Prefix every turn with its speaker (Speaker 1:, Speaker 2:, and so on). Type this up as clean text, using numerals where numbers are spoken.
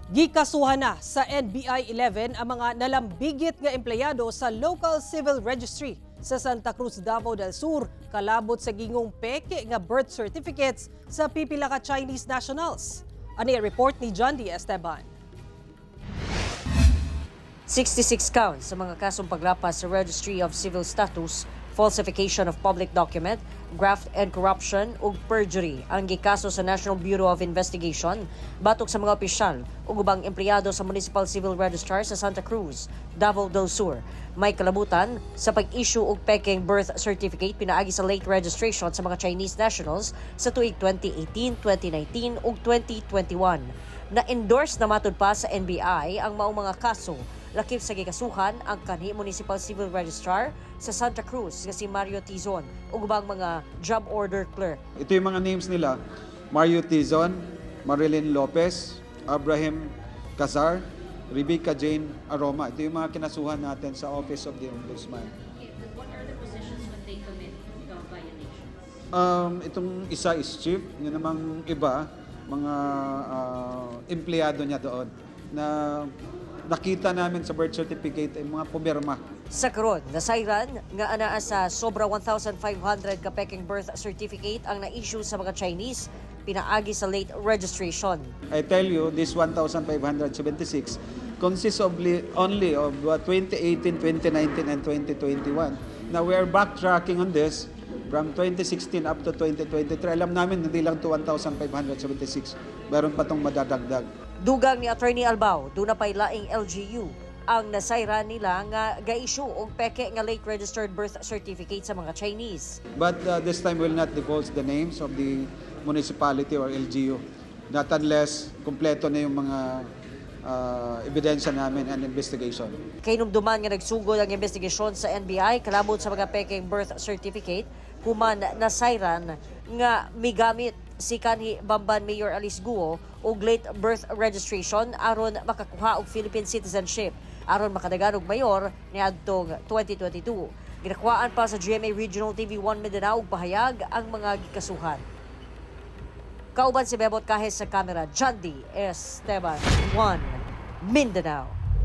Speaker 1: Gikasuhan na sa NBI 11 ang mga nalambigit nga empleyado sa Local Civil Registry sa Santa Cruz, Davao del Sur kalabot sa gingong peke nga birth certificates sa pipila ka Chinese nationals. Ani ang report ni John D. Esteban.
Speaker 2: 66 counts sa mga kasong paglapas sa Registry of Civil Status, falsification of public document, graft and corruption ug perjury ang gikaso sa National Bureau of Investigation batok sa mga opisyal ug ubang empleyado sa Municipal Civil Registrar sa Santa Cruz, Davao del Sur. May kalabutan sa pag-issue og peking birth certificate pinaagi sa late registration sa mga Chinese nationals sa tuig 2018, 2019 ug 2021. Na-endorse na matud pa sa NBI ang maong mga kaso, lakip sa gikasuhan ang kanhi Municipal Civil Registrar sa Santa Cruz nga si Mario Tizon ug ubang mga job order clerk.
Speaker 3: Ito yung mga names nila: Mario Tizon, Marilyn Lopez, Abraham Cazar, Rebecca Jane Aroma. Ito yung mga kinasuhan natin sa Office of the Ombudsman.
Speaker 4: Okay, but what are the positions when they commit the violations?
Speaker 3: Itong isa is chief, yun namang iba, mga empleyado niya doon na nakita namin sa birth certificate ay mga pumirma.
Speaker 2: Sa karon, nasayran nga anaa sa sobra 1,500 ka peking birth certificate ang na-issue sa mga Chinese pinaagi sa late registration.
Speaker 3: I tell you, this 1,576 consists of only of 2018, 2019, and 2021. Now, we are backtracking on this from 2016 up to 2023. Alam namin, hindi lang to 1,576. Meron pa itong madadagdag.
Speaker 2: Dugang ni Attorney Albao, duna pay laing LGU ang nasayran nila nga ga-issue og peke nga late registered birth certificate sa mga Chinese.
Speaker 3: But this time, we'll not divulge the names of the municipality or LGU. Not unless kumpleto na yung mga ebidensya namin and investigation.
Speaker 2: Kahinumduman nga nagsugod ang investigasyon sa NBI kalabot sa mga peking birth certificate human nasayran nga migamit si kanhi Bamban Mayor Alice Guo og late birth registration aron makakuha og Philippine citizenship aron makadagan og mayor niadtong 2022. Ginakuhaan pa sa GMA Regional TV 1 Mindanao og pahayag ang mga gikasuhan. Kauban si Bebot Cajes sa kamera, John D. Esteban, 1 Mindanao.